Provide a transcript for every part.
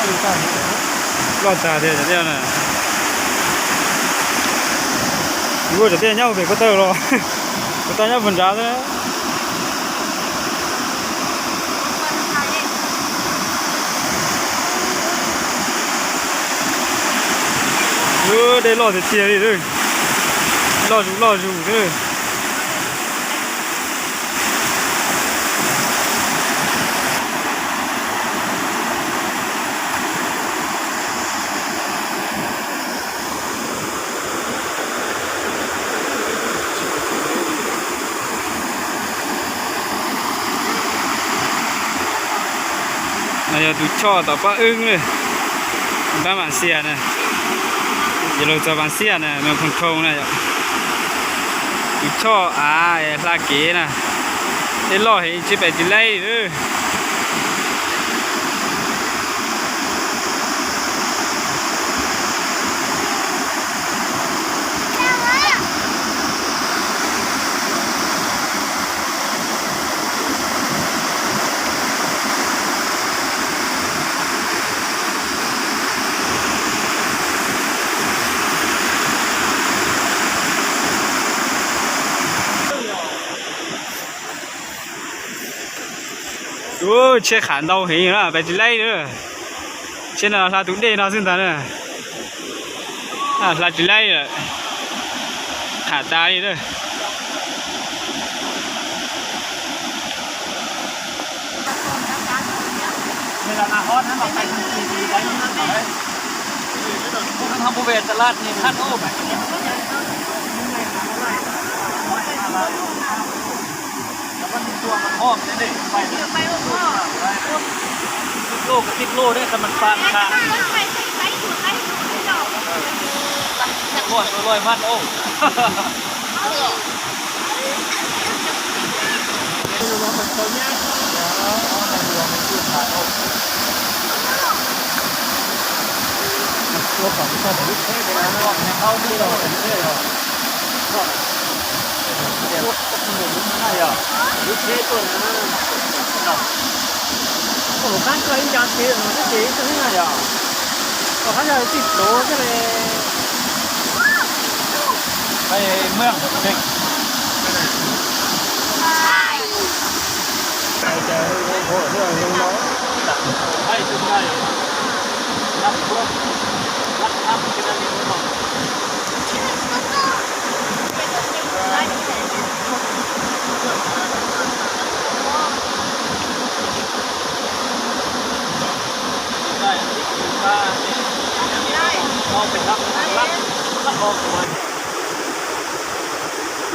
Loj tag tiag cov tiaj na. Yuav cov tiaj nyob pem ko taw los, ko taw nyob puag nrad xwb. Dej loj tiag tiag li, loj zus loj zus xwb. No yog tus choj tom Paj Wb na, pab Vam Xias na. Yog lug txog Vam Xias na, Moos Phoos Khoo na yom. Tus choj av hla kev na, dej loj heev tsis pem tsis laib lawm. Tsheb qham ntau heev na, pem tsis laib lawm. Tsheb no hla tus dej no xwb ntag na. Hla tsis laib lawm, qham tas li lawm. Lub koj tib lub ne, qhov mas pab tas. Loj loj mas os. Lub tsheb tuaj no, ua qab koj ib ncas kev no xwb ces ib tug na yom. Ua qab yog txij pluav xwb li.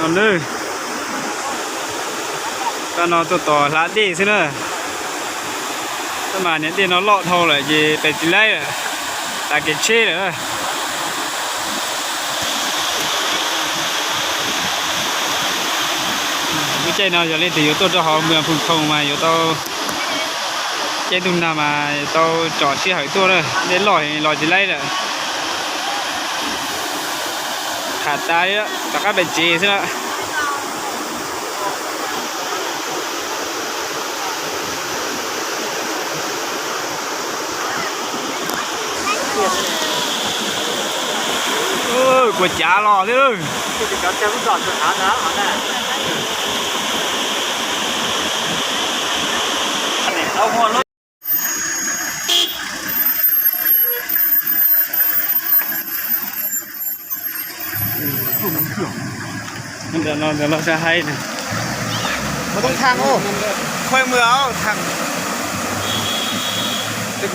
No nawb, pab no tuaj tos hla dej xwb na. Tab mas niag dej no loj dhau lawm ces pem tsis laib lawm, tas kev tsheb lawm. Lub caij no yog leej twg yuav tuaj rau hauv Moos Phoos Khoo mas yuav tau, caij ntuj nag mas yuav tau tsom sij hawm tuaj na, dej loj los tsis laib lawm. Qham tas li, rov qab pem tsev xwb na. Kuas cav los thiab. Ntawm no, ntawm no sab haib. Mos toob thang, khuaj mws thang. Xav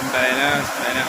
ntais na, xav ntais na.